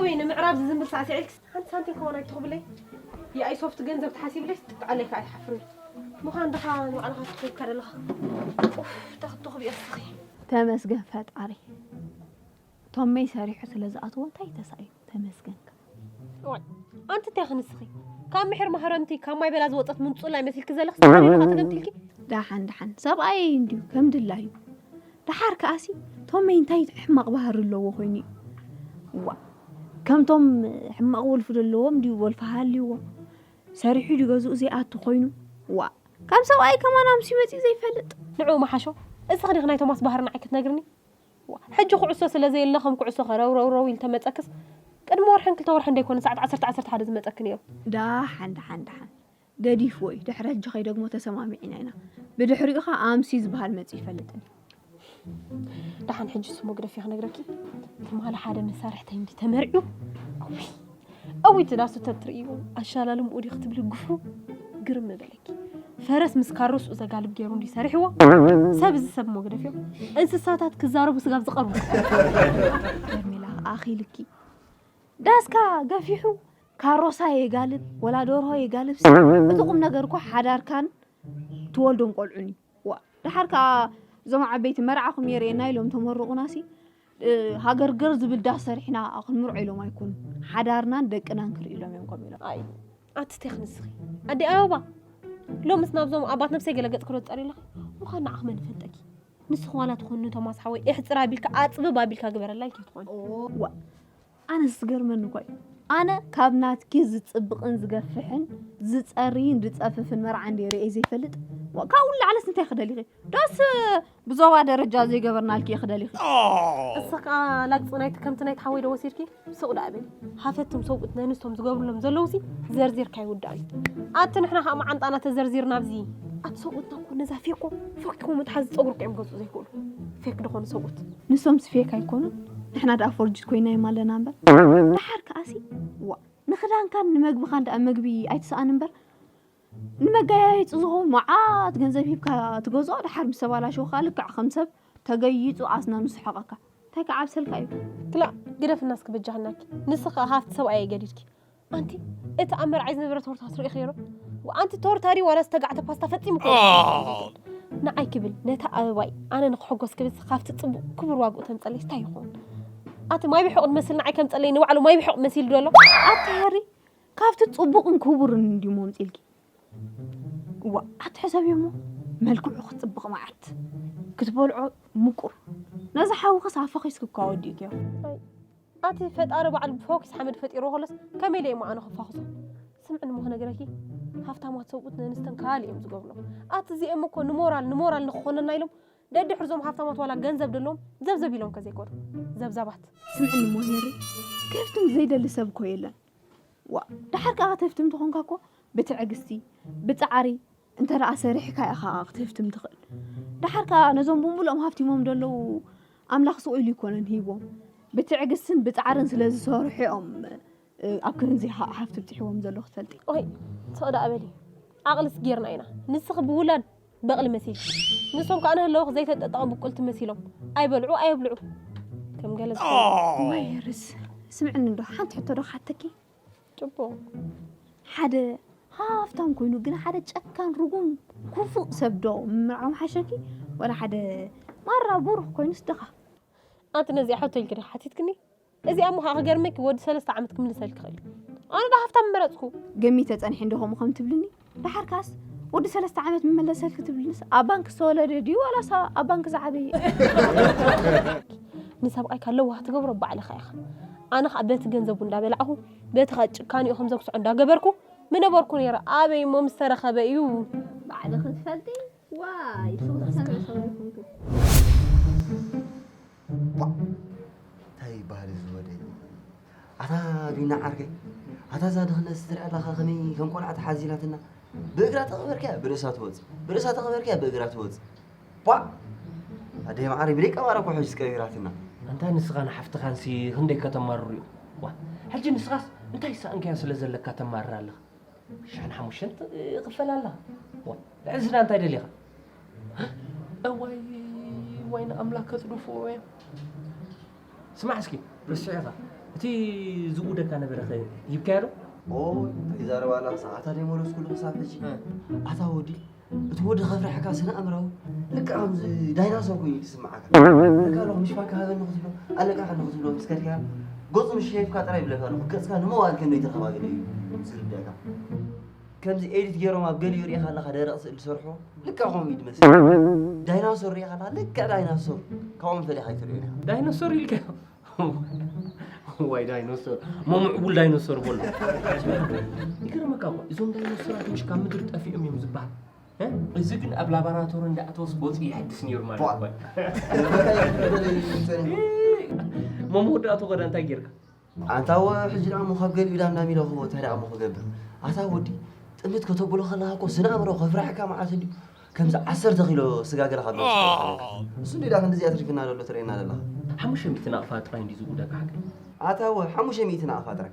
ወይ ንምዕራብ ዝዝምብል ሳዕስዒ ኢልክስ ሓንቲ ሳንቲም ከማን ኣይትኽብለይ። የኣይ ሶፍት ገንዘብ ተሓሲብለይ ትጥቃለይ ከኣ ኣይትሓፍሪ። ምዃን ድኻ ንባዕልኻ ትኽብካ ዘለኻ። ኡፍ፣ ተኽብትኽብ እያ እስኺ። ተመስገን ፈጣሪ። ቶመይ ሰሪሑ ስለ ዝኣትዎ እንታይ ተሳኢኑ? ተመስገን። እዋይ፣ ኣንቲ እንታይ ክንስኺ? ካብ ምሒር ማህረምቲ ካብ ማይ በላ ዝወፀት ምንፁላይ መሲልኪ ዘለኽስ ተሓቢርካ ተገምቲልኪ? ደሓን ደሓን፣ ሰብኣየይ እንድዩ ከም ድላዩ። ደሓር ከኣሲ ቶመይ እንታይ ሕማቕ ባህሪ ኣለዎ ኮይኑ እዩ? ዋ፣ ከምቶም ሕማቕ ወልፊ ዘለዎም ድዩ ወልፊ ሃልይዎ? ሰሪሑ ድዩ ገዝኡ ዘይኣቱ ኮይኑ? ዋ፣ ከም ሰብኣይ ከማን ኣምስዩ መጺኡ ዘይፈልጥ? ንዕኡ መሓሾ። እስኺ ዲኺ ናይ ቶማስ ባህሪ ንዓይ ክትነግርኒ? ዋ፣ ሕጂ ኩዕሶ ስለ ዘየለ ከም ኩዕሶ ከረውረውረው ኢሉ ተመጸክስ፣ ቅድሚ ወርሕን ክልተ ወርሕን ደይኮነ ሰዓት ዓሰርተ ዓሰርተ ሓደ ዝመጸኪ ነይሩ። ደሓን ደሓን ደሓን። ገዲፍዎ እዩ። ድሕሪ ሕጂ ከይደግሞ ተሰማሚዕና ኢና። ብድሕሪኡ ኸኣ ኣምሲ ዝበሃል መጺኡ ይፈልጥን እዩ። ደሓን ሕጂ ስሙ ግደፊ ክነግረኪ። ትማሊ ሓደ መሳርሕተይ እንዲ ተመርዕዩ። ኣውይ፣ ኣውይ፣ እቲ ዳሱ ተትርእይዎ ኣሻላልምኡ ዲ ክትብሊ ግፍሩ ግርም ምበለኪ። ፈረስ ምስ ካሮስኡ ዘጋልብ ገይሩ እንዲ ሰሪሕዎ። ሰብ እዚ ሰብ እሞ ግደፍዮ። እንስሳታት ክዛረቡ ስጋብ ዝቐርቡ። ሄርሜላ ኣኺልኪ። ዳስካ ገፊሑ ካሮሳ የጋልብ ወላ ደርሆ የጋልብ። እቲ ቁም ነገር እኮ ሓዳርካን ትወልዶም ቆልዑን እዩ። ዋ፣ ደሓር ከኣ እዞም ዓበይቲ መርዓኹም የርእየና ኢሎም ተመርቑናሲ፣ እ፣ ሃገርገር ዝብል ዳስ ሰሪሕና ክንምርዖ ኢሎም ኣይኮኑን። ሓዳርናን ደቅናን ክርኢ ኢሎም እዮም ከምኡ ኢሎም። ኣይ፣ ኣቲ ቴክ ንስኺ። ኣዲ ኣበባ፣ ሎምስ ናብዞም ኣባት ነብሰይ ገለ ገጽ ክዶ ትጠሪ ኣለኺ? ምዃን ንዓኽ መን ይፈልጠኪ? ንስኺ ዋላ ትኹኒ ቶማስ ሓወይ፣ እሕጽር ኣቢልካ ኣጽብብ ኣቢልካ ግበረላ ኢልኪ ትኾኒ። ዋ፣ ኣነስ ዝገርመኒ እኮ እዩ። ኣነ ካብ ናትኪ ዝጽብቕን ዝገፍሕን ዝጸርይን ዝጸፍፍን መርዓ እንድየ ርእየ ዘይፈልጥ። ዋ፣ ካብኡ ንላዕለስ እንታይ ክደሊኺ? ዳስ ብዞባ ደረጃ ዘይገበርናልኪ እየ ክደሊኺ። እስኺ ከኣ ላግጺ ናይቲ ከምቲ ናይቲ ሓወይ ዶ ወሲድኪ? ሱቕ ደኣ በሊ። ሃፈትም ሰብኡት ነንስቶም ዝገብሩሎም ዘለውሲ ዘርዚርካ ኣይውዳእን እዩ። ኣቲ ንሕና ከኣ መዓንጣና ተዘርዚርና ኣብዚ። ኣቲ ሰብኡትና እኮ ነዛ ፌኮ ፈኪኮም ምትሓዝ ጸጉሪ እኮ እዮም ክገዝኡ ዘይክእሉ። ፌክ ዝኾኑ ሰብኡት። ንሶምስ ፌክ ኣይኮኑን። ንሕና ደኣ ፎርጅት ኮይና እዮም ኣለና እምበር። ደሓር ከኣሲ፣ ዋ፣ ንኽዳንካን ንመግብኻን ደኣ መግቢ ኣይትስኣን እምበር፣ ንመጋያየጺ ዝኸውን መዓት ገንዘብ ሂብካ ትገዝኦ፣ ደሓር ምስ ተባላሸወ ከኣ ልክዕ ከም ሰብ ተገይጹ ኣስናኑ ስሕቐካ። እንታይ ክዓብሰልካ እዩ? ክላእ፣ ግደፍና እስኪ በጃኽናኪ። ንስኺ ከኣ ሃፍቲ ሰብኣየይ ገዲድኪ። ኣንቲ፣ እቲ ኣብ መርዓይ ዝነበረ ቶርታ ትርእኽዮ ዶ? ኣንቲ ቶርታ ድዩ ዋላ ዝተጋዕተ ፓስታ ፈጺሙ እኮ ኣይኮነን። ንዓይ ክብል፣ ነታ ኣበባይ ኣነ ንኽሕጎስ ክብል ካብቲ ጽቡቕ ክቡር ዋግኡ ተምጸለይስ እንታይ ይኸውን? ኣቲ ማይ ብሕቑ ዝመስል ንዓይ ከምጸለይ ንባዕሉ ማይ ብሕቑ መሲሉ ዶ ኣሎ? ኣቲ ሃሪ፣ ካብቲ ጽቡቕን ክቡርን እንድዩ መምጺልኪ። ዋ፣ ኣቲ ሕሰብዮ እሞ፣ መልክዑ ክጽብቕ መዓት፣ ክትበልዖ ምቁር። ነዚ ሓውኽስ ኣፈኺስኪ እኳ ወዲእክዮ። ኣይ፣ ኣቲ ፈጣሪ ባዕሉ ብፎኪስ ሓመድ ፈጢርዎ ከሎስ ከመይ ኢለ እሞ ኣነ ክፋኽሶ? ስምዕኒ እሞ ክነግረኪ፣ ሃፍታማት ሰብኡት ነንስተን ካልእ እዮም ዝገብርሎም። ኣቲ እዚኦም እኮ ንሞራል፣ ንሞራል ንክኾነና ኢሎም ደድሕሪ እዞም ሃፍታማት ዋላ ገንዘብ ደለዎም ዘብዘብ ኢሎም ከዘይኮኑ። ዘብዛባት። ስምዕኒ እሞ ሄሪ፣ ከፍትም ዘይደሊ ሰብ እኮ የለን። ዋ፣ ደሓር ከኣ ከተፍትም ተኾንካ እኮ ብትዕግስቲ፣ ብጻዕሪ እንተ ደኣ ሰሪሕካ ኢኻ ክትህፍትም ትኽእል። ደሓር ከኣ ነዞም ብምሉኦም ሃፍቲሞም ዘለዉ ኣምላኽ ስቕ ኢሉ ኣይኮነን ሂቦም። ብትዕግስትን ብጻዕርን ስለ ዝሰርሑ እዮም፣ እ፣ ኣብ ክንዚ ሃ-፣ ሃፍቲ ብጽሕዎም ዘለዉ ክትፈልጢ። ኦይ፣ ስቕ ደኣ በሊ። ዓቕልስ ጌርና ኢና። ንስኺ ብውላድ በቕሊ መሲልኪ። ንሶም ከኣ ንህለውኺ ዘይተጠጠቐ ብቁልቲ መሲሎም። ኣይበልዑ፣ ኣየብልዑ። ከም ገለ ዝኾኑ። እዋይ፣ ርስ፣ ስምዕኒ እንዶ፣ ሓንቲ ሕቶ ዶ ክሓተኪ? ጽቡቕ። ሓደ ሃፍታም ኮይኑ ግን ሓደ ጨካን ርጉም ክፉእ ሰብ ዶ ምምርዓው ምሓሸኪ? ወላ ሓደ ማራ ብሩኽ ኮይኑስ ድኻ? ኣንቲ ነዚኣ ሕቶ ኢልኪ ዲኺ ሓቲትክኒ? እዚኣ እሞ ከዓ ክገርመኪ ወዲ ሰለስተ ዓመት ክምልሰልኪ ይኽእል እዩ። ኣነ ዶ ሃፍታም ምመረጽኩ? ገሚተ ጸኒሐ እንዶ ከምኡ ከም ትብልኒ? ደሓር ከኣስ ወዲ ሰለስተ ዓመት ምመለሰልኪ ትብልንስ ኣብ ባንክ ዝተወለደ ድዩ ዋላስ ኣብ ባንክ ዝዓበየ? ንሰብኣይካ ለዋህ ትገብሮ ባዕልኻ ኢኻ። ኣነ ኸኣ በቲ ገንዘቡ እንዳበላዕኹ በቲ ኸኣ ጭካኒኡ ከም ዘግስዖ እንዳገበርኩ ምነበርኩ ነይረ። ኣበይ እሞ ምስ ተረኸበ እዩ? ባዕልኺ ትፈልጢ። ዋይ፣ ሱቕ ዝሰምዕ ሰው ኣይኮንኩን። ቧዕ! እንታይ ይበሃል እዚ ወደይ? ኣታ ቢና ዓርከይ፣ ኣታ እዛ ድኽነት ትሪኣ ኣለኻ ከመይ ከም ቆልዓ ተሓዚላትና። ብእግራ ተቐበርካያ ብርእሳ ትወጽእ፣ ብርእሳ ተቐበርካያ ብእግራ ትወጽእ። ቧዕ! ኣደይ መዓረይ ብደይ ቀባራ እኮ ሕጅስ ቀቢራትና። ኣንታ ንስኻን ሓፍትኻንሲ ክንደይ ከተማርሩ ኢኹም። ዋ፣ ሕጂ ንስኻስ እንታይ ዝሰኣንካዮ ስለ ዘለካ ተማርር ኣለኻ? ሽሕን ሓሙሽተን ይኽፈል ኣላ። ዋ፣ ልዕሊ ዝና እንታይ ደሊኻ? እዋይ፣ ዋይ ንኣምላኽ ከጽድፍዎ እዮም። ስማዕ እስኪ፣ ርስዑ ኢኻ። እቲ ዝኡደካ ነበረ ኸ ሂብካዮ ዶ? ኦይ፣ እንታይ ይዛረብ ኣላ? ሰዓታ ደይመለስኩሉ ክሳብ ሕጂ። እ። ኣታ ወዲ፣ እቲ ወዲ ከፍርሐካ ስነ ኣእምራዊ ልክዕ ከምዚ ዳይናሶር ኮይኑ እዩ ዝስምዓካ። ልክዕ ኣለኹ፣ ምሽ ፋካ ሃበኒ ክትብሎ፣ ኣለቃ ከኒ ክትብሎ ምስ ከድካ፣ ገጹ ምስ ሸይፍካ ጥራይ ይብለካ ኣለኹ። ገጽካ ንመዋእል ከም ዘይትረኽባ ገለ እዩ ዝርድኣካ። ከምዚ ኤዲት ገይሮም ኣብ ገሊኡ ሪኢኻ ኣለኻ፣ ደረቕ ስእሊ ዝሰርሑ፣ ልክዕ ከምኡ እዩ ዝመስል። ዳይናሶር ሪኢኻ ኣለኻ፣ ልክዕ ዳይናሶር። ካብኦም ፈሊኻ ኣይትርእዮን ኢኻ። ዳይኖሶር ኢልካዮ? ዋይ ዳይኖሶር፣ ሞ ምዕቡል ዳይኖሶር በሎ። ይገርመካ እኮ፣ እዞም ዳይኖሶራት ምሽ ካብ ምድሪ ጠፊኦም እዮም ዝበሃል። እ? እዚ ግን ኣብ ላቦራቶሪ እንዳኣተወስ ገጹ ይሕድስ ነይሩ ማለት ቧ። እኮ። እ፣ ሞ መወዳእቱ ኸዳ እንታይ ጌርካ? ኣንታ ወ-፣ ሕጂ ደኣ እሞ ካብ ገሊኡ ዳንዳም ኢለ ክህቦ እንታይ ደኣ እሞ ክገብር? ኣታ ወዲ፣ ጥምት ከተብሎ ከለኻ እኮ ስነ ኣእምሮ ከፍርሐካ መዓት እንድዩ። ከምዚ ዓሰርተ ኪሎ ስጋ ገለ ካብ ነብስኻ ይፈልጥ። እሱ እንድዩ ደኣ ክንድዚ ኣትሪፍና ዘሎ ትርእየና ዘለኻ። ሓሙሽተ ሚእቲ ናቕፋ ጥራይ እንድዩ ዝጉደካ ሓቀይ። ኣታ ወ-፣ ሓሙሽተ ሚእቲ ናቕፋ ጥራይ።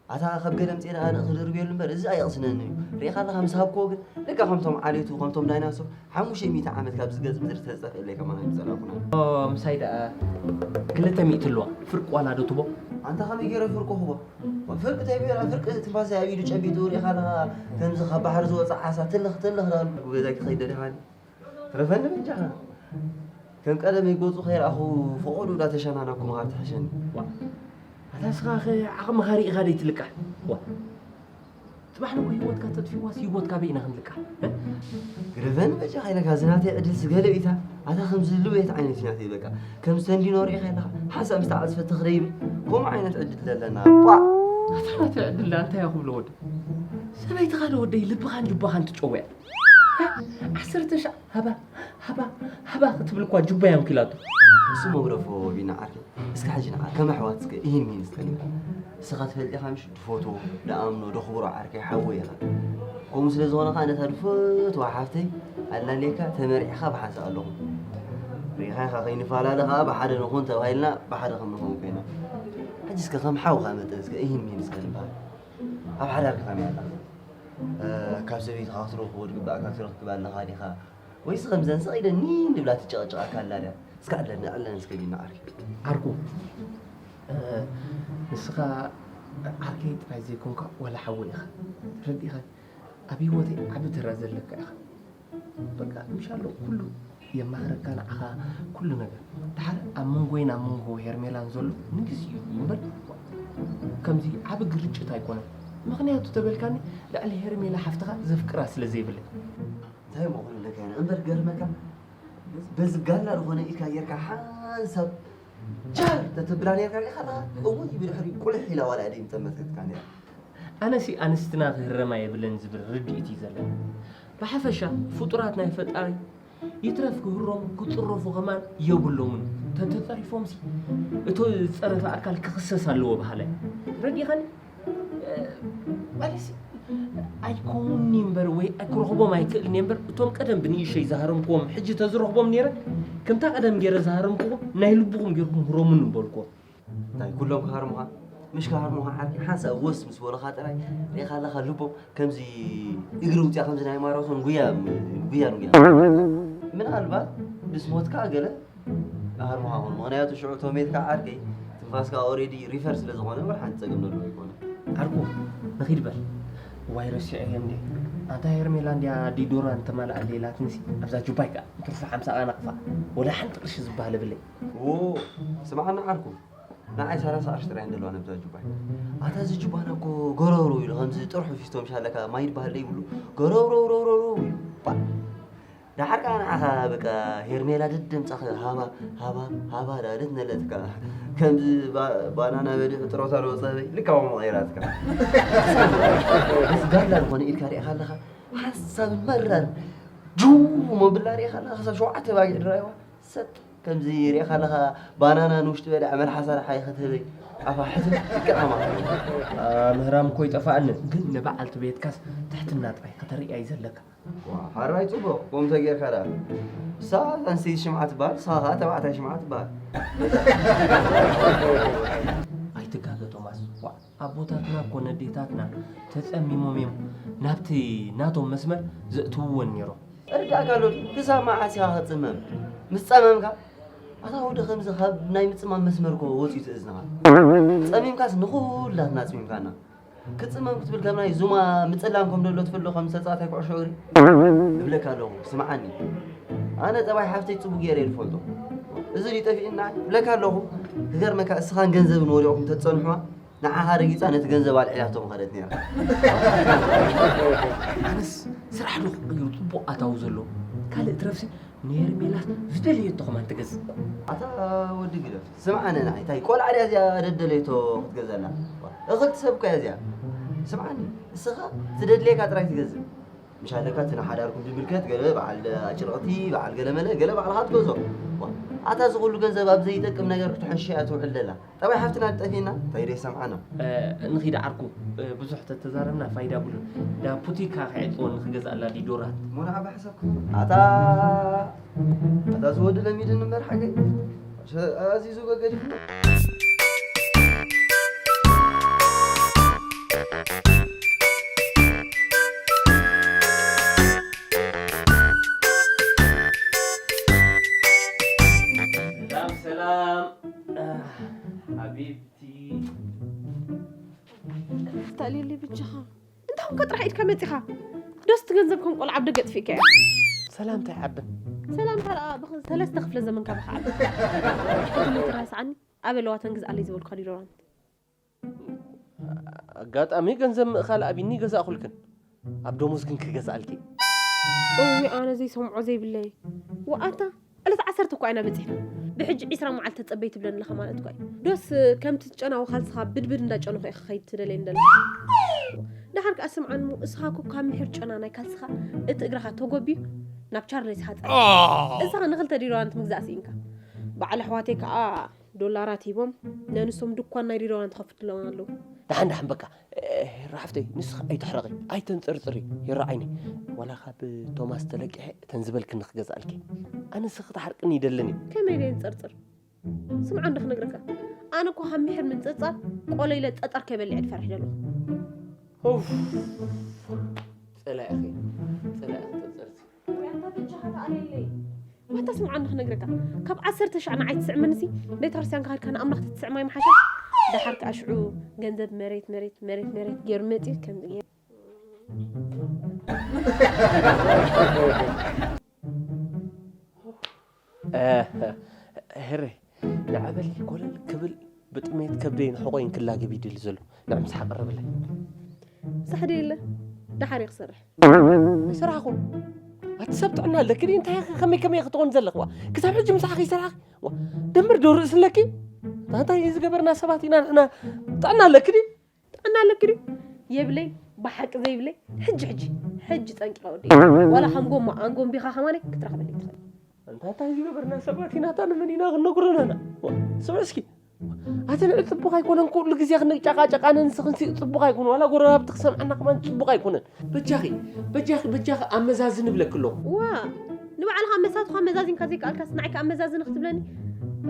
ኣታ ካብ ገለ ምጽኤ ደኣ ኣነ ክድርብየሉ እምበር፣ እዚ ኣየቕስነኒ እዩ። ርኢኻ ኣለኻ ምስ ሃብክዎ ግን፣ ደቃ ከምቶም ዓሌቱ፣ ከምቶም ዳይናሶር፣ ሓሙሽተ ሚእቲ ዓመት ካብዚ ገጽ ምድሪ ተዝጠፍእ ኢለይ ከማን ኣይምጸላእኩና። ኦ፣ ምሳይ ደኣ ክልተ ሚእቲ ኣለዋ። ፍርቂ ዋላ ዶ ትቦ? ኣንታ ከመይ ገይረ ፍርቂ ክቦ? ፍርቂ ተይበላ፣ ፍርቂ ትንፋሰ ኣብ ኢዱ ጨቢጡ ርኢኻ ኣለኻ፣ ከምዚ ካብ ባሕሪ ዝወጽእ ዓሳ ትልኽ ትልኽ ዳሉ። ገዛይ ክኸይድ ደሊኻኒ? ትረፈኒ በጃኻ። ከም ቀደመይ ገጹ ከይረኣኹ ፈቐዱ እንዳተሸናነኩ ምሃብ ትሕሸኒ። ዋ፣ ኣታ ንስኻ ኸ ዓቕምኻ ርኢኻ ደይትልቃሕ? ዋ፣ ጽባሕ ንግሆ ህይወትካ ተጥፊእዋስ ህይወትካ በይና ክንልቃሕ? እ? ግደፈኒ በጃኻ ኢለካ፣ እዚ ናተይ ዕድል ስገለ ኢታ። ኣታ ከምዚ ልቤት ዓይነት ናተይ በቃ። ከምዚ ተንዲኖ ርኢኻ ኢለኻ፣ ሓንሳእ ምስ ተዓጽፈ ትኽ ደይብል። ከምኡ ዓይነት ዕድል ዘለና። ቧ! ኣታ ናተይ ዕድል ደኣ እንታይ እያ ክብሎ ወደይ? ሰበይትኻ ዶ ወደይ ልብኻን ጅባኻን ትጨውያ? ዓሰርተ ሻዕ ሃባ፣ ሃባ፣ ሃባ ክትብል እኳ ጅባ እያ ኣንኪላቶ። እሱ መግረፎ ቢና ዓርከይ። እስከ ሕጂ ንዓ፣ ከም ኣሕዋት እስከ ኢሂን ሚሂን እስከ ንበል። ንስኻ ትፈልጥ ኢኻ ምሽ? ድፈትዎ፣ ድኣምኖ፣ ደኽብሮ ዓርከይ ሓወይ ኢኻ። ከምኡ ስለ ዝኾነ ኸዓ ነታ ድፈትዋ ሓፍተይ ኣላልየካ ተመርዒኻ ብሓንሳእ ኣለኹ። ርኢኻ ኢኻ ከይንፈላለ ኸዓ ብሓደ ንኹን ተባሂልና ብሓደ ከም ንኸውን ኮይና። ሕጂ እስከ ከም ሓውኻ መጠን እስከ ኢሂን ሚሂን እስከ ንበሃል። ኣብ ሓዳርካ ከመይ ኣላ? እ፣ ካብ ሰበይትኻ ክትረኽቦ ዝግባእካ ትረክብ ኣለኻ ዲኻ? ወይስ ከምዘን ስቕ ኢለን ኒን ዝብላ ትጨቐጭቓካ ኣላ ድያ? እስከ ዕለኒ፣ ዕለኒ እስከ ዲና ዓርኪ። ዓርኩ፣ እ፣ ንስኻ ዓርከይ ጥራይ ዘይኮንካ ዋላ ሓወይ ኢኻ። ተረዲእኻ? ኣብ ህይወተይ ዓቢ ተራ ዘለካ ኢኻ። በቃ፣ ምሻሎ ኩሉ የማኽረካ ንዓኻ ኩሉ ነገር። ድሓር ኣብ መንጎይን ኣብ መንጎ ሄርሜላን ዘሎ ንግዜኡ እዩ እምበር፣ ከምዚ ዓቢ ግርጭት ኣይኮነን። ምኽንያቱ ተበልካኒ፣ ልዕሊ ሄርሜላ ሓፍትኻ ዘፍቅራ ስለ ዘይብለይ። እንታይ እሞ ክብለካ እየ እምበር፣ ገርመካ፣ በዚ ጋላ ዝኾነ ኢድካ ጌርካ ሓንሳብ ጃር ተትብላ ኔርካ ርኢኻ ኣለኻ? እውይ፣ ብድሕሪኡ ቁልሕ ኢላ ዋላ እደይ ምጠመተትካ ኔራ። ኣነሲ ኣንስትና ክህረማ የብለን ዝብል ርድኢት እዩ ዘለኒ። ብሓፈሻ ፍጡራት ናይ ፈጣሪ ይትረፍ ክህረሙ ክጽረፉ ከማን የብሎምን። ተተጸሪፎምሲ እቶ ዝጸረፈ ኣካል ክኽሰስ ኣለዎ በሃላይ። ረዲእኻኒ? እ፣ ማለትሲ ኣይከውንኒ እምበር ወይ ክረኽቦም ኣይክእልን እየ እምበር እቶም ቀደም ብንእሸይ ዝሃረምክዎም ሕጂ ተዝረኽቦም ነይረ ከምታ ቀደም ገይረ ዝሃረምክዎም ናይ ልብኹም ገይርኩም ህረሙኒ ምበልክዎም። እንታይ ኩሎም ክሃርሙኻ? ምሽ ክሃርሙኻ ዓርኪ ሓንሳእ ወስ ምስ በሉኻ ጥራይ ርኢኻ ኣለኻ ልቦም ከምዚ እግሪ ውፅያ ከምዚ ናይ ማራቶን ጉያ ጉያ ንጉያ። ምናልባት ምስ ሞትካ ገለ ክሃርሙኻ ኾን ምኽንያቱ ሽዑ ቶሜትካ ዓርከይ ትንፋስካ ኦሬዲ ሪፈር ስለ ዝኾነ ወላ ሓንቲ ፀገም ነለዎ ኣይኮነ። ዓርኩ ንኺድ በል። ዋይ ረሲዐ እየ እንዴ ኣንታ ሄርሜላ እንዲያ ዲዶራን ተማልኣለ ኢላትንሲ ኣብዛ ጁባይ ከዓ ትርፉ ሓምሳ ቃ ናቕፋ ወላ ሓንቲ ቅርሺ ዝበሃል የብለይ። ዎ ስምዓና ዓርኩ ንዓይ ሰላሳ ቅርሺ ጥራይ እንደለዋ ነብዛ ጁባይ። ኣታ እዚ ጁባና እኮ ገረውረው ኢሉ ከምዚ ጥርሑ ፊስቶ ምሻለካ ማይ ዝበሃል ዘይብሉ ገረውረውረውረው ኢሉ። ባ ዳሓር ከዓ ንዓኻ በቃ ሄርሜላ ደደምፃ ሃባ ሃባ ሃባ ዳለት ነለትካ ከምዚ ባ- ባናና በሊዑ ጥሮታ ዝወፀ በይ ልካ ሞ መቐይራትካ። እዚ ጋላ ዝኾነ ኢድካ ሪኢኻ ኣለኻ ሓንሳብ መራር ጁ መብላ ሪኢኻ ኣለኻ ክሳብ ሸውዓተ ባጊዕ ድራይዋ ሰጥ ከምዚ ሪኢኻ ኣለኻ ባናና ንውሽጢ በሊዓ መልሓሳ ደሓ ይኸተበይ ኣፋ ሕትም ልክዓ ማለት እዩ። ምህራም እኮ ይጠፋኣኒ ግን ንበዓልቲ ቤትካስ ትሕትና ጥራይ ከተርእያ እዩ ዘለካ። ዋ፣ ሓራይ ጽቡቕ፣ ከምኡ ተጌርካ ደኣ። እሳ ኣንስተይቲ ሽምዓ ትበሃል፣ ንስኻ ከኣ ተባዕታይ ሽምዓ ትበሃል። ኣይትጋገ ቶማስ፣ ዋእ፣ ኣቦታትና ኮነ ኣዴታትና ተጸሚሞም እዮም ናብቲ ናቶም መስመር ዘእትውወን ነይሮም። እርዳእካ ኣሎ ድዩ? ክሳብ መዓስ ኢኻ ክትጽመም? ምስ ጸመምካ ኣታ ወዲ ከምዚ ካብ ናይ ምጽማም መስመር እኮ ወጺኡ ትእዝንኻ። ጸሚምካስ ንኹላትና ኣጽሚምካና። ክጽመም ክትብል ከም ናይ ዙማ ምጽላም ከም ደሎ ትፈልጦ ከም ተጻዋታይ ኩዕሾ እግሪ። እብለካ ኣለኹ ስምዓኒ። ኣነ ጠባይ ሓፍተይ ጽቡቅ ገይረ እየ ዝፈልጦ። እዚ ድዩ ጠፊእና እብለካ ኣለኹ። ክገርመካ እስኻን ገንዘብን ወሪቑኩም ተትጸንሑዋ ንዓኻ ረጊጻ ነቲ ገንዘብ ኣልዒላቶ ምኸደት ነይራ። ኣነስ ስራሕ ዶ ክቕይሩ ጽቡቕ ኣታዊ ዘሎ ካልእ ትረፍሲ ንሄርሜላስ ዝደለየቶ ከማን ትገዝእ። ኣታ ወዲ ግደፍ ስምዓነ ንዓይ እንታይ ቆልዓ ድያ እዚኣ ደደለየቶ ክትገዘላ? እኽልቲ ሰብ እኮ እያ እዚኣ። ስምዓኒ እስኻ ትደድለየካ ጥራይ ትገዝእ። ምሽ ኣለካ እቲ ንሓዳርኩም ዝምልከት ገለ በዓል ኣጭርቕቲ በዓል ገለመለ ገለ ባዕልኻ ትገዝኦ። ኣታ እዚ ኩሉ ገንዘብ ኣብ ዘይጠቅም ነገር ክትሕሽያ ትውዕል ደላ። ጠባይ ሓፍትና ጠፊእና እንታይ ዶ ይሰምዓና? ንኺድ ዓርኩ ብዙሕ ተተዛረብና ፋይዳ ብሉን። ዳ ፑቲካ ከዕፅወኒ ክገዝኣላ ዲዶራት። ሞና ዓባ ሓሳብኩ ኣታ ኣታ ዝወዲ ለሚድን እምበር ሓገይ ኣዚዙ ገገዲፉ። ሰላም ሰላም ሓቢብቲ። ተዕልየለይ ብጃኻ። እንታይ ኾንካ ጥራሕ ኢድካ መጺኻ? ዶስ እቲ ገንዘብ ከም ቆልዓ ኣብ ደገ ኣጥፊእካዮ? ሰላምታ ይዓብን። ሰላምታ ደኣ ብኸ-፣ ሰለስተ ክፍለ ዘመን ካባኻ ዓቢ። ትራስዓኒ ኣበለዋተን ግዝኣለይ ዝበልኳ ዲዶራንት። ኣጋጣሚ ገንዘብ ምእኻል ኣቢኒ ገዛእኹልክን። ኣብ ደሞዝ ግን ክገዝኣልኪ። እዊ ኣነ ዘይሰምዖ ዘይብለይ። ወኣታ ዕለት ዓሰርተ እኳ ኢና በጺሕና። ብሕጂ ዒስራ መዓልቲ ተጸበይ ትብለኒ ኣለኻ ማለት እኳ እዩ። ዶስ ከምቲ ጨናዊ ካልስኻ ብድብድ እንዳጨነኹ ኢኻ ክኸይድ ትደለየኒ ዘለኻ? ደሓር ከኣ ስምዓኒ እሞ፣ እስኻ እኮ ካብ ምሒር ጨና ናይ ካልስኻ እቲ እግርኻ ተጎብዩ ናብ ቻርለስ ሓጸረ። እስኻ ንኽልተ ዲዶራንት ምግዛእ ስኢንካ። በዓል ኣሕዋተይ ከኣ ዶላራት ሂቦም ነንሶም ድኳን ናይ ዲዶራንት ከፍትሎም ኣለዉ። ደሓን ደሓን በቃ። ራሕፍተይ ንስኻ ኣይትሕረቒ ኣይተንፅርፅሪ። ይረዓይኒ ዋላ ካብ ቶማስ ተለቂሐ እተን ዝበልክኒ ክገዝኣልኪ። ኣነስ ክትሓርቅኒ ይደልን እዩ። ከመይ ደይ ንፅርፅር? ስምዓ እንዶ ክነግረካ። ኣነ እኮ ካብ ምሕር ምንፅርፃር ቆለ ኢለ ጠጠር ከይበልዕ ድፈርሕ ዘለኹ። ኡፍ፣ ፀላኢኺ፣ ፀላኢኺ ፀርፂርሲ። ወይ ኣንታ በጃኻ ተኣለለይ። ዋታ ስምዓ እንዶ ክነግረካ። ካብ ዓሰርተ ሻዕ ንዓይ ትስዕመንሲ፣ ቤተክርስትያን ከኸድካ ንኣምላኽ ትስዕም ኣይምሓሸን? ደሓር ከኣ ሽዑ ገንዘብ መሬት፣ መሬት፣ መሬት፣ መሬት ገይሩ መፂኡ ከምዚ ገይሩ። ሄረ፣ ንዓበሊ ኮለል ክብል ብጥሜት ከብደይ ንሕቖይ እንክላገብ ይደሊ ዘሎ። ንዕ ምሳሕ ቀረበለይ። ሳሕ ደየለ፣ ደሓር እየ ክሰርሕ። ኣይሰራሕኹ። ኣቲ ሰብ ጥዕና ኣለኪ ድዩ? እንታይ ኢኺ ከመይ ከመይ ክትኾን ዘለኽዋ? ክሳብ ሕጂ ምሳሕ ከይሰራሕኺ? ዋ፣ ደምር ዶ ርእሲ ኣለኪ? እንታይ ዝገበርና ሰባት ኢና ንሕና? ጥዕና ኣለኪ ድዩ? ጥዕና ኣለኪ ድዩ? የብለይ፣ ብሓቂ ዘይብለይ፣ ሕጂ፣ ሕጂ፣ ሕጂ ጠንቂቐ ወዲ። ዋላ ከም ጎማ ኣንጎምቢኻ ከማነይ ክትረኽበለይ ትኽእል። ኣንታ እንታይ ዝገበርና ሰባት ኢና? ኣታ ንመን ኢና ክንነግሮ ኣለና? ዋ፣ ስምዒ እስኪ። ኣቲ ንዕ ጽቡቕ ኣይኮነን፣ ኩሉ ግዜ ክንጨቃጨቃ ነንስኽንሲ ጽቡቕ ኣይኮነ። ዋላ ጎረባብቲ ክሰምዓና ከማን ጽቡቕ ኣይኮነን። በጃኺ፣ በጃኺ፣ በጃኺ ኣመዛዝኒ እብለኪ ኣለኹ። ዋ፣ ንባዕልኻ መሳትኻ መዛዚንካ ዘይከኣልካስ ንዓይ ከኣ ኣመዛዝኒ ክትብለኒ?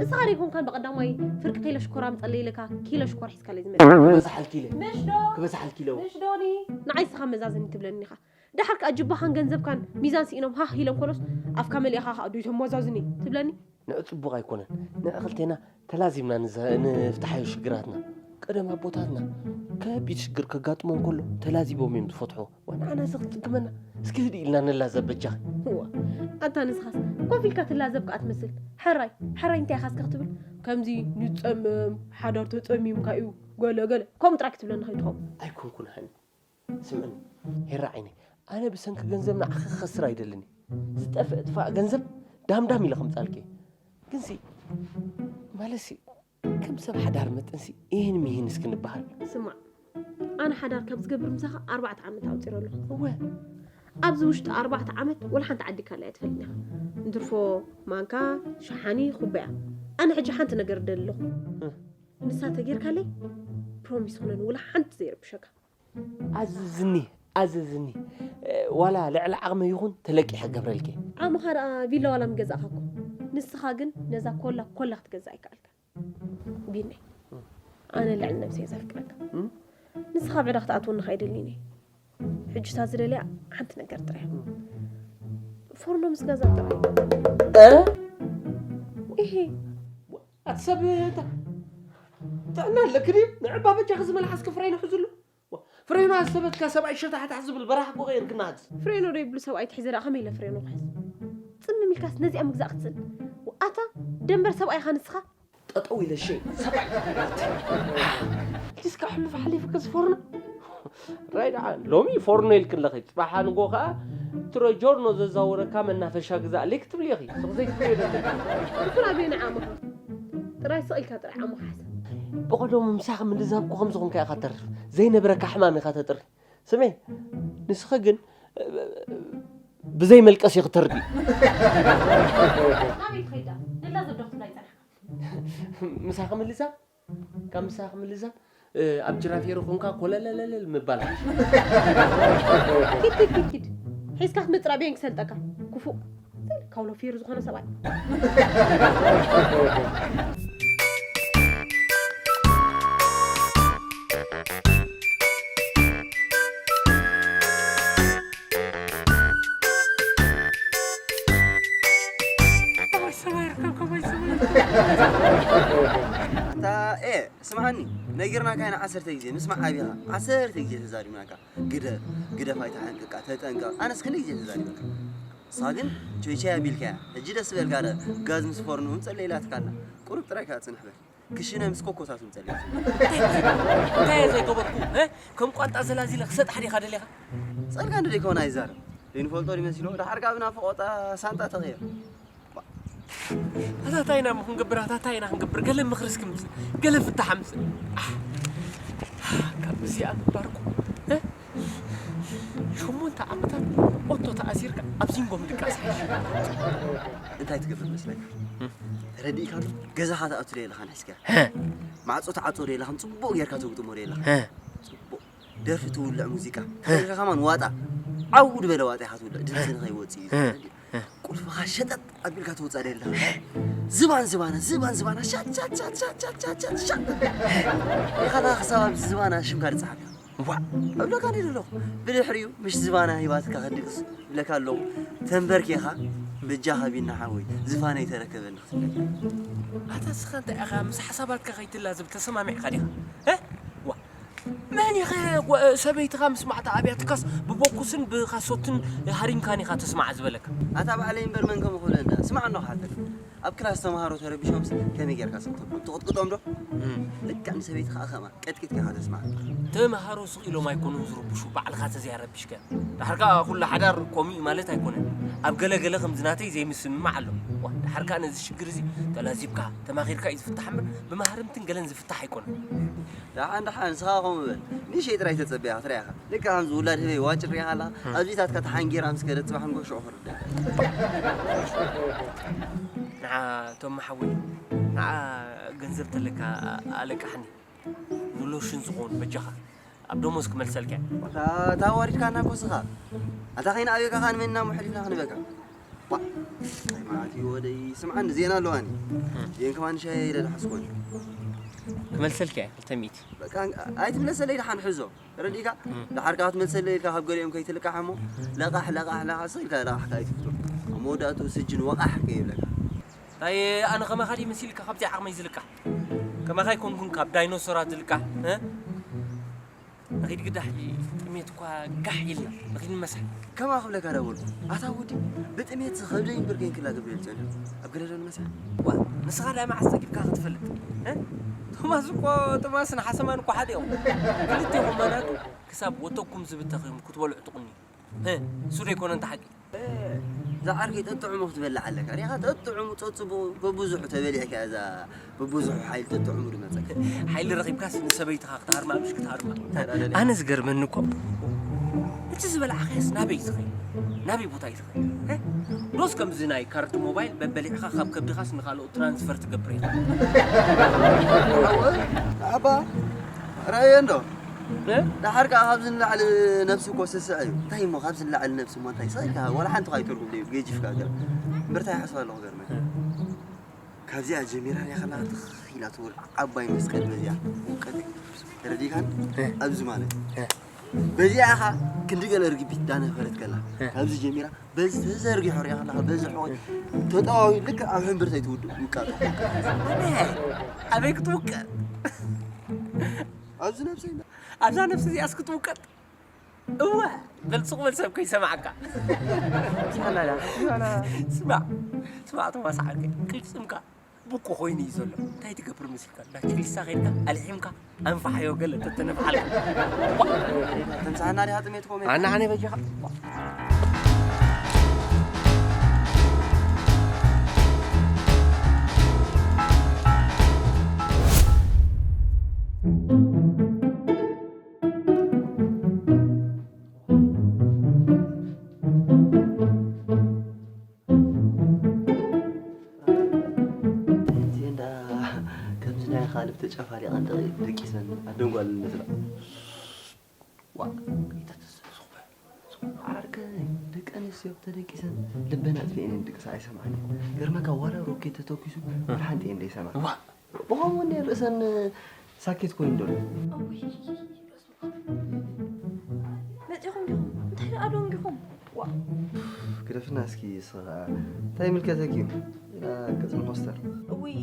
እስኻ ደይኮንካን ብቐዳማይ ፍርቂ ኪሎ ሽኮር ኣምጸለይ ኢለካ ኪሎ ሽኮር ሒዝካለይ ዝመጽእ? ክበዝሓልኪ ኢለ። ምሽ ዶ? ክበዝሓልኪ ኢለ። ምሽ ዶኒ? ንዓይ እስኻ መዛዝኒ ትብለኒ ኢኻ። ደሓር ከኣ ጅባኻን ገንዘብካን ሚዛን ስኢኖም ሃህ ኢሎም ኮሎስ ኣፍካ መሊእኻ ከኣ ዶ ተመዛዝኒ ትብለኒ? ንዕ ጽቡቕ ኣይኮነን። ንዕ ክልቴና ተላዚምና ንዘ-፣ ንፍትሓዮ ሽግራትና። ቀደም ኣቦታትና ከቢድ ሽግር ከጋጥሞም ከሎ ተላዚቦም እዮም ዝፈትሕዎ። ወንዓና እዚ ክትጽግመና እስኪ ህድእ ኢልና ንላዘብ በጃኺ። እዋ፣ ኣንታ ንስኻስ ኮፍ ኢልካ ትላዘብ ከኣ ትመስል። ሕራይ፣ ሕራይ እንታይ ኢኻ እስከ ክትብል? ከምዚ ንጸመም፣ ሓዳር ተጸሚምካ እዩ፣ ገለ ገለ። ከምኡ ጥራይ ክትብለኒ ከይትኸውን። ኣይኮንኩን ሃኒ። ስምዕኒ፣ ሄራ ዓይነይ፣ ኣነ ብሰንኪ ገንዘብ ንዓኺ ክኸስር ኣይደልን እየ። ዝጠፍእ ጥፋእ ገንዘብ ዳምዳም ኢለ ከምጻልኪ እየ። ግንሲ፣ ማለትሲ፣ ከም ሰብ ሓዳር መጠንሲ፣ ይህን ሚህን እስኪ ንበሃል። ስማዕ፣ ኣነ ሓዳር ካብ ዝገብር ምሳኻ ኣርባዕተ ዓመት ኣውፂረ ኣለኹ። እወ። ኣብዚ ውሽጢ ኣርባዕተ ዓመት ወላ ሓንቲ ዓዲካለይ ኣይትፈልጥን ኢኻ። እንትርፎ ማንካ፣ ሸሓኒ፣ ኩባያ። ኣነ ሕጂ ሓንቲ ነገር እደሊ ኣለኹ። እ። ንሳ ተጌርካለይ፣ ፕሮሚስ ኹነኒ፣ ወላ ሓንቲ ዘይረብሸካ። ኣዝዝኒ፣ ኣዝዝኒ። እ፣ ዋላ ልዕሊ ዓቕመይ ይኹን ተለቂሐ ክገብረልኪ። ዓቕምኻ ደኣ ቪላ ዋላ ምገዛእኻ እኮ። ንስኻ ግን ነዛ ኮላ፣ ኮላ ክትገዝእ ኣይከኣልካን። ቢነይ፣ ኣነ ልዕሊ ነብሰይ እየ ዘፍቅረካ። እም? ንስኻ ኣብ ዕዳ ክትኣትወኒ ኣይደልን እየ። ሕጂ እታ ዝደልያ ሓንቲ ነገር ጥራይ። እም። ፎርኖ ምስ ገዛ ጥራይ። እ? እሂ። ኣቲ ሰብ፣ እንተ ጥዕና ኣለኪ ድዩ? ንዕባ በጃኺ እዚ መልሓስኪ ፍሬኑ ሕዝሉ። ዋ፣ ፍሬኑ ኣሰበትካ ሰብኣይ ሸታሕታሕ ዝብል በራሕ እኮ ቀይርክና። ኣቲ ፍሬኖ ዶ ይብሉ ሰብኣይ ትሒዘ ደኣ ከመይ ኢለ ፍሬኖ ክሕዝ? ጽምም ኢልካስ ነዚኣ ምግዛእ ክትስእል? ኣታ ደንበር ሰብኣይ ኢኻ ንስኻ? ጠጠው ኢለ ሸይ ሰብኣይ። እስካ ሕሉፍ ሓሊፉ ከዚ ፎርኖ? ራይ ደኣ ሎሚ ፎርኖ ኢልክለኺ፣ ጽባሕ ንጎ ከኣ ትሮጆርኖ ዘዛውረካ መናፈሻ ግዛእለይ ክትብሊ ኢኺ። ስቕ ዘይትብልዮ ደለኪ። እሱ ናበየናይ ዓቕምኻ? ጥራይ ስቕ ኢልካ ጥራይ ዓቕምኻ ሓሰብ። ብቐደሙ ምሳኺ ምልዛብ እኮ ከምዚ ኾንካ ኢኻ ተርፍ። ዘይነብረካ ሕማም ኢኻ ተጥሪ። ስሜ፣ ንስኺ ግን ብዘይ መልቀስ ኢኺ ተርዲ። ናበይ ትኸይዳ? ንላዘብ ዶ ክትብላ ይጸናሕካ? ምሳኺ ምልዛብ? ካብ ምሳኺ ምልዛብ፣ እ፣ ኣብ ጅራፌሮ ኾንካ ኮለለለለል ምባል። ኪድ፣ ኪድ፣ ኪድ፣ ኪድ። ሒዝካ ክትመጽእ ራብየን ክሰልጠካ። ክፉእ። ካውሎ ፌሩ ዝኾነ ሰብኣይ። ኣታ፣ ኤ፣ ስምዓኒ፣ ነጊርናካ ኢና ዓሰርተ ግዜ፣ ምስማዕ ኣቢኻ፣ ዓሰርተ ግዜ ተዛሪብናካ። ግደፍ፣ ግደፍ ኣይትሓንቅቃ፣ ተጠንቀቕ። ኣነስ ክንደይ ግዜ ተዛሪበካ። ንስኻ ግን ቸይ ቸይ ኣቢልካያ። ሕጂ ደስ በልካ ዶ? ጋዝ ምስ ፎርኖ እውን ጸለይላትካ ኣላ። ቁሩብ ጥራይ ከኣ ጽንሕ በል። ክሽነ ምስ ኮኮሳት እውን ጸለይላትካ። እንታይ፣ እንታይ እየ ዘይገበርኩ? እ? ከም ቋንጣ ዘላዚለ ክሰጣሕ ዲኻ ደሊኻ? ጸልካ እንዶ ደይከውን ኣይዛረብ። ዘይንፈልጦ ዶ ይመሲሎ? ደሓር ከኣ ብናፍቖት ሳንጣ ተቐየር። ኣታ እንታይ ኢና እሞ ክንገብር? ኣታ እንታይ ኢና ክንገብር? ገለ ምኽሪ እስኪ ምጽእ፣ ገለ ፍታሕ ምጽእ። ኣሕ፣ ካብ እዚኣ ምባርኩ፣ እ? ሸሞንተ ዓመታት ኦቶ ተኣሲርካ ኣብ ዚንጎ ምድቃስ ሓይሽ። እንታይ ትገብር መስለካ? እም። ተረዲእካ ኣሎ? ገዛኻ ትኣቱ ዶ የለኻን ሒዝካ? ሀ። ማዕጾ ትዓጾ ዶ የለኻን? ጽቡቕ ጌርካ ተግጥሞ ዶ የለኻን? ሀ። ጽቡቕ። ደርፊ ትውልዕ ሙዚቃ። ሀ። ተረዲእካ ከማን ዋጣ። ዓው ዝበለ ዋጣ ኢኻ ትውልዕ። ድምጺ ንኸይወጽእ እዩ። ሀ። ቁልፍኻ ሸጠጥ ኣቢልካ ትወጽእ ዶ የለኻን? ዝባን ዝባና፣ ዝባን ዝባና፣ ሻጥ፣ ሻጥ፣ ሻጥ። ኢኻ ክሳብ ኣብዚ ዝባና ሽምካ ትጽሓፍ ኢኻ። ዋእ! እብለካ እንዲ ዘለኹ። ብድሕሪኡ፣ ምሽ ዝባና ሂባትካ ከድግስ እብለካ ኣለኹ። ተንበርኪኻ፣ በጃኻ ቢና ሓወይ፣ ዝፋነይ ተረከበኒ ክትብለኒ። ኣታ እስኻ እንታይ ኢኻ ምስ ሓሳባትካ ከይትላዘብ ተሰማሚዕካ ዲኻ? እ? ዋ! መን ኢኸ ጓ-፣ ሰበይትኻ ምስ ማዕታ ኣብያትካስ ብቦኩስን ብኻሶትን ሃሪምካን ኢኻ ተስማዕ ዝበለካ? ኣታ ባዕለይ እምበር መን ከምኡ ክብለኒ? ስማዕ እንዶ ክሓተካ። ኣብ ክላስ ተምሃሮ ተረቢሾምስ ከመይ ጌርካ ስቕ ተብሎም? ትቕጥቅጦም ዶ? እም። ልክዕ ንሰበይትኻ ከማ ቀጥቂጥካ ኢኻ ተስማዕ። ተምሃሮ ስቕ ኢሎም ኣይኮኑን ዝርብሹ፣ ባዕልኻ ተዘይኣረቢሽካዮም። ደሓር ከኣ ኩሉ ሓዳር ከምኡ እዩ ማለት ኣይኮነን። ኣብ ገለ ገለ ከምዚ ናተይ ዘይምስምማዕ ኣሎ። ዋ፣ ደሓር ከኣ ነዚ ሽግር እዚ ተላዚብካ፣ ተማኺርካ እዩ ዝፍታሕ እምበር፣ ብማህርምትን ገለን ዝፍታሕ ኣይኮነን። ደሓን፣ ደሓን፣ ንስኻ ከምኡ በል። ንእሽተይ ጥራይ ተጸበያ ክትሪኣ ኢኻ። ልክዕ ከምዚ ውላድ ህበይ ዋጭ ሪኢኻ ኣለኻ? እም። ኣብዚታትካ ተሓንጊራ ምስ ከደት ጽባሕ ንጎ ሽዑ ክርደካ። ንዓ ቶም ሓወይ፣ ንዓ ገንዘብ ተለካ ኣለቃሕኒ። ንሎሽን ዝኾን በጃኻ። ኣብ ደሞዝ ክመልሰልካ እየ። እታ፣ እታ ኣዋሪድካና እኮ ስኻ። ኣታ ኸይንኣብየካ ኸኣ ንመን ኢና እሞ ሓሊፍና ክንበካ? ባ፣ እንታይ ማለት እዩ ወደይ? ስምዓኒ፣ ዜና ኣለዋኒ። እም። ዜን ከማን ሻሂ ኢለ ዝሓዝኮኒ። ክመልሰልካ እየ፣ ክልተ ሚእቲ። በቃ፣ ኣይትምለሰለይ፣ ደሓን ሕዞ። ተረዲእካ? እም። ደሓር ከኣ ክትመልሰለይ ኢልካ ካብ ገሊኦም ከይትልቃሕ እሞ፣ ለቓሕ፣ ለቓሕ፣ ለቓሕ፣ ስቕ ኢልካ ለቓሕ ከኣ ኣይትፍቶ። ኣብ መወዳእትኡ ስጅን ወቓሕ ከይብለካ። እንታይ ኣነ ከማኻ ድየ መሲልካ ካብዚ ዓቕመይ ዝልቃሕ? ከማኻ ኣይኮንኩን ካብ ዳይኖሶራት ዝልቃሕ፣ እ? ንኺድ ግዳ ሕጂ ጥሜት እኳ ጋሕ ኢልና፣ ንኺድ ንመስሕ። ከማ ክብለካ ዳበልኩ፣ ኣታ ወዲ፣ ብጥሜት ዝኸብደይ እምበር ከይንክላ ገብረ ይብል ጸኒሑ። ኣብ ገለ ዶ ንመስሕ? ዋ፣ ንስኻ ዳኣ መዓስ ጸጊብካ ክትፈልጥ? እ? ቶማስ እኮ፣ ቶማስን ሓሰማን እኮ ሓደ እዮም። ክልቴኹም ማናቱ ክሳብ ወተኩም ዝብተኽ እዮም ክትበልዑ ትቕንዩ። እ፣ እሱ ዶ ኣይኮነን እቲ ሓቂ? እ፣ እዛ ዓርከይ ጠጥዕሙ ክትበልዕ ኣለካ። ሪኻ ጠጥዕሙ፣ ጸጽቡ፣ በብዙሑ ተበሊዕካ እዛ በብዙሑ ሓይሊ ጠጥዕሙ ድመጸካ። ሓይሊ ረኺብካስ ንሰበይትኻ ክትሃርማ፣ ምሽ ክትሃርማ። ኣነ ዝገርመኒ እኮ፣ እቲ ዝበላዕኻያስ ናበይ እዩ ዝኸይድ? ናበይ ቦታ እዩ ዝኸይድ? እ? ዶስ ከምዚ ናይ ካርድ ሞባይል በበሊዕኻ ካብ ከብድኻስ ንኻልኦት ትራንስፈር ትገብር ኢኻ? ሓወ፣ ኣባ፣ ራእየ እንዶ። እ? ደሓር ከኣ ካብዚ ንላዕሊ ነብሲ እኮ ስስዕ እዩ። እንታይ እሞ ካብዚ ንላዕሊ ነብሲ እሞ እንታይ? ስቕ ኢልካ ዋላ ሓንቲ እኳ ኣይተርጉም ድዩ? ገጂፍካ ገለ። እምበር እንታይ ይሓስብ ኣለኹ ገርመ? እ። ካብዚኣ ጀሚራ እያ ከላ ትኽ ኢላ ትውል ዓባይ መስቀል በዚኣ። ውቀት ተረዲእካን? እ። ኣብዚ ማለት። እ። በዚኣ ኢኻ ክንዲ ገለ ርግቢት ዳነ ፈረት ከላ። እ። ካብዚ ጀሚራ በዚ ተዘርጊሑ ሪኣ ከለኻ በዚ ሕቖይ ተጠዋዊ ልክዕ ኣብ ሕምብርተይ ትውድእ ውቃጦ። ኣነ ኣበይ ክትውቀጥ? ኣብዚ ነብሰይ እንዳ ኣብዛ ነብሲ እዚኣስ ክትውቀጥ? እወ፣ በል ሱቕ በል ሰብ ከይሰማዓካ። ስማዕና ዳ፣ ስማዕና። ስማዕ፣ ስማዕ ቶማስ ዓርከይ፣ ቅልጽምካ ብቁ ኮይኑ እዩ ዘሎ። እንታይ ትገብር መሲልካ? እንዳ ችሊሳ ከይድካ ኣልሒምካ ኣንፋሓዮ ገለ ተተነፍሓልካ። ዋ! ተምሳሕና ዲኻ ጥሜት ኮሜት? ኣነ ኣነ በጃኻ። እቲ እንዳ ከምዚ ናይ ካልብ ተጨፋሊቐን ደቂ-፣ ደቂሰን ኣደንጓልን መስላ። ዋ፣ ከይተተሰስኹ። ዓርከይ፣ ደቂ ኣንስትዮ ተደቂሰን ልበን ኣጥፊአን እየን ድቅሳ ኣይሰምዓን። ገርመካ ዋላ ሮኬት ተተኩሱ ዋላ ሓንቲ እየን ዘይሰምዓ። ዋ። ብኸምኡ እንደ ርእሰን ሳኬት ኮይኑ ደሎ። እውይ፣ በስመ ኣብ። መጺኹም ዲኹም? እንታይ ደኣ ደንጊኹም? ዋ። ግደፍና እስኪ እስኻ እንታይ ይምልከተኪ እዩ? ኢላ ቅጽሚ ኮስተር። እውይ፣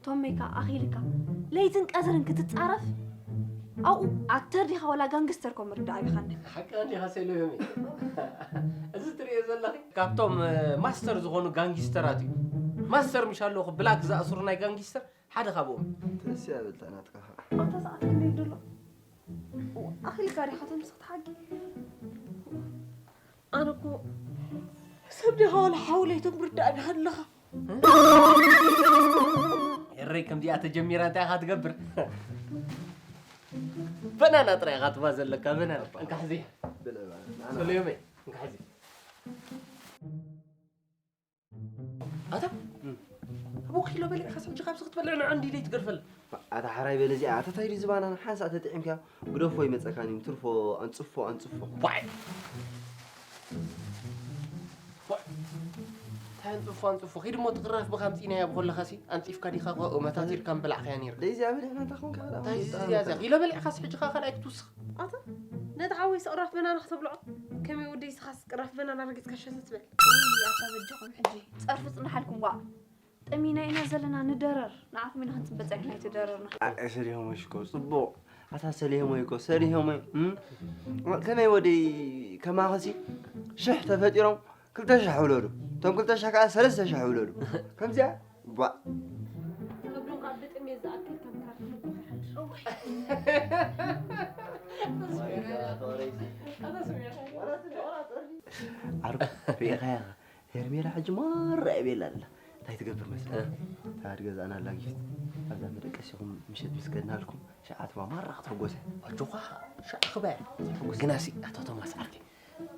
ቶሜካ ኣኺልካ ለይትን ቀትርን ክትጻረፍ ኣብኡ ኣክተር ዲኻ ወላ ጋንግስተር ኮ ምርዳእ ኣቢኻኒ። ሓቂ እንዲኻ ሰለዮሚ። እዚ ትርእዮ ዘለኺ ካብቶም፣ እ፣ ማስተር ዝኾኑ ጋንጊስተራት እዩ። ማስተር ምሽ ኣለኹ ብላክ ዝኣስሩ ናይ ጋንጊስተር ሓደ ካብኦም። ተስያ በልታ ናትካ ኸዓ። ኣታ ሰዓት ክንደይ ደሎ? ኣኺልካ ዲኻ ተምስኽቲ ሓቂ? ኣነ እኮ ሰብ ዲኻ ዋላ ሓውለይቶም ርዳእ ዲኻ ኣለኻ? ኤረይ ከምዚኣ ተጀሚራ እንታይ ኢኻ ትገብር? በናና ጥራይ ኢኻ ትባ ዘለካ፣ በናና። እንካ ሕዚ። ብልዕ በላ። ሰለዮመይ፣ እንካ ሕዚ። ኣታ? እም። ኣቦ ኪሎ በልዕ ኢኻስ ሕጂ ካብዚ ክትበልዕ ንዓ እንዲ ኢለይ ትገርፈላ። ኣታ ሓራይ በል እዚኣ፣ ኣታ ታይ ድዩ ዝባናና ሓንሳእ ተጥዒምካዮ ግደፎ ይመጸካን እዩ፣ ትርፎ ኣንጽፎ፣ ኣንጽፎ። ዋይ! ዋይ! እንታይ ኣንጽፎ፣ ኣንጽፎ? ኺድ እሞ ትቕራፍ ብኻ ኣምጺእናያ ብኾለኻሲ፣ ኣንጺፍካ ዲኻ እኮ መታቲርካ ምበላዕካያ ነይርካ። ደይ እዚኣ በሊዕና እንታይ ኾንካ? እንታይ እዚ እዚኣ እዚኣ? ኪሎ በልዕ ኢኻስ ሕጂ ኸኣ ካልኣይ ክትውስኽ? ኣታ ነቲ ሓወይስ ቅራፍ በናና ክተብልዖ? ከመይ ወደይ ስኻስ ቅራፍ በናና ረጊጽካ ሸተት በል። ውይ ኣታ በጃኹም ሕጂ ጸርፊ ጽናሓልኩም ዋእ። ጠሚና ኢና ዘለና ንደረር። ንዓኹም ኢና ክንጽበ ጸኒሕና ኣይትደረርና። ኣይ ሰሊሆሞይ ሽኮ ጽቡቕ። ኣታ ሰሊሆሞይ እኮ ሰሊሆሞይ፣ እም? ከመይ ወደይ ከማኸሲ ሽሕ ተፈጢሮም ክልተ ሽሕ ውለዱ። እቶም ክልተ ሽሕ ከኣ ሰለስተ ሽሕ ውለዱ። ከምዚኣ ባ። ከብዶም ካብ ብጥሜት ዝኣክል ከም ካርቶን እኮ ይሓድር። ዓርኩ ርኢኻያ ኢኻ። ሄርሜላ ሕጂ ማራ እያ ቤላ ኣላ። እንታይ ትገብር መስለካ? እ። እታ ገዛእና ኣላ ጊፍት። ኣብዛ መደቀሲኹም ምሸት ምስ ከድናልኩም፣ ሸዓ ትባ ማራ ክትሕጎሰ። ኣጆኻ፣ ሸዓ ክበያ። ግናሲ፣ ኣቶ ቶማስ ዓርከይ፣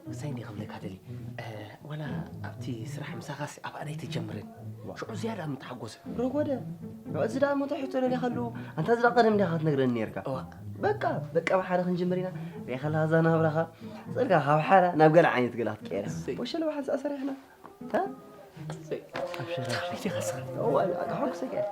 ክሳይ እንዲ ክብለካ ደሊ፣ እ፣ ዋላ ኣብቲ ስራሕ ምሳኻሲ ኣብኣ ኣይትጀምርን። ዋ። ሽዑ ዝያዳ ምተሓጎሰ። ረጎደ። እዚ ደኣ እሞ እንታይ ሕቶ ደሊኻሉ? ኣንታ እዚ ደኣ ቀደም ዲኻ ክትነግረኒ ነይርካ? እዋ። በቃ፣ በቃ ብሓደ ክንጅምር ኢና። ሪኢኻ ኣለኻ እዛ ናብራኻ። ጽርካ ካብ ሓራ ናብ ገለ ዓይነት ገለ ክትቀየራ። እሰይ። ወሸለ ብሓንሳእ ሰሪሕና። ታ? እሰይ። ኣብሽር፣ ኣብሽር። ከመይ ዲኻ ስኻ? እዋ፣ ኣታ ሓጉሰካ እየ።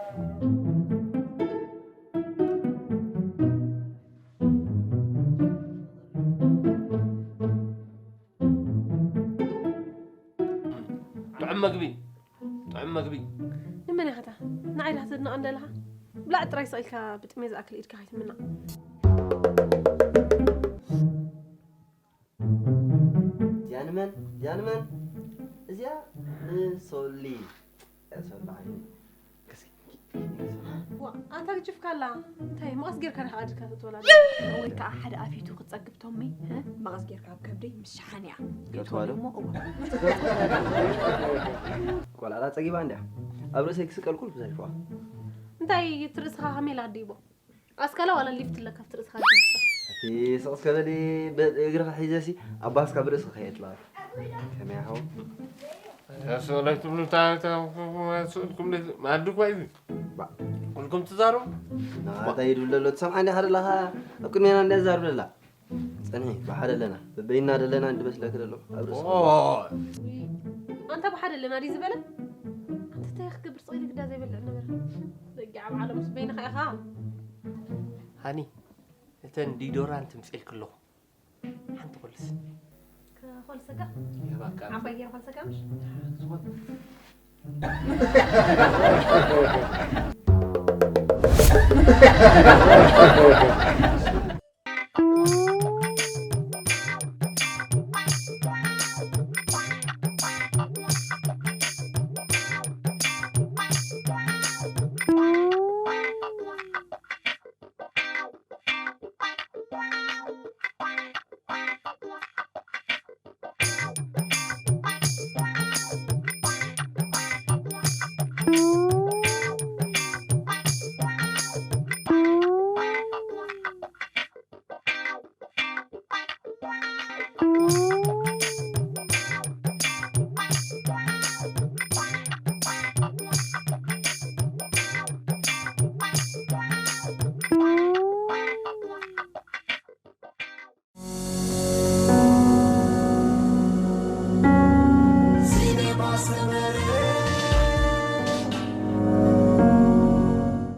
ጥዑም መግቢ፣ ጥዑም መግቢ። ንመን ኢኻ እታ? ንዓይ ዲኻ ተድንቐኒ ዘለኻ? ብላዕ ጥራይ ስቕ ኢልካ ብጥሜ ዝኣክል ኢድካ ከይትምናቕ። እዚኣ ንመን? እዚኣ ንመን? እዚኣ ንሶሊ። እያ ሶሊ ዓይኒ። ዋ፣ ኣንታ ግጅፍካ ኣላ። እንታይ፣ መቐስ ጌርካ ዲኻ ኣድካ ተትወላ? ወይ ከኣ ሓደ ኣፊቱ ክጸግብ ቶሚ፣ እ? መቐስ ጌርካ ኣብ ከብደይ ምስ ሸሓንያ። ገትዋ ዶ? እሞ፣ እወ። ቆልዓ ጸጊባ እንድያ። ኣብ ርእሰይ ክስቀል ኩሉ ተሪፍዋ። እንታይ፣ እቲ ርእስኻ ከመይ ኢላ ኣዲቦ? ኣስካላ ዋላ ሊፍት ኣለካ ኣብቲ ርእስኻ ዝግብሳ። እቲ ስቕ እስከ በሊ፣ በ-፣ እግርኻ ሒዘሲ፣ ኣባስካ ብርእስኻ ከየድልዋካ። ከመይ ሓው? እያ ሰው ላይ ትብሉ፣ ታ-፣ ታ-፣ ስእልኩም ለይ-፣ ማዕዲ እኳ እዩ። ባ። ኩልኩም ትዛረቡ? ናታ ይድብል ዘሎ፣ ትሰምዓኒ ኢኻ ደለኻ? ኣብ ቅድሜና እንድያ ዝዛረብ ደላ። ጽንሒ፣ ብሓደ ኣለና። በበይና ደለና እንድመስለክ ደሎ። ኣብ ርእስኻ። ኦ። ኣንታ ብሓደ ኣለና ድዩ ዝበለ? ኣንታ እንታይ ክገብር ስቕ ኢሉ ግዳ ዘይበልዕ ነበረ? በጊዕ ኣብ ዓለም ምስ በይንኻ ኢኻ። ሃኒ፣ እተን ዲዶራንት ምጽኤልክ ኣለኹ። ክኾልሰካ? ዓባይ ገይረ ኾልሰካ ምሽ?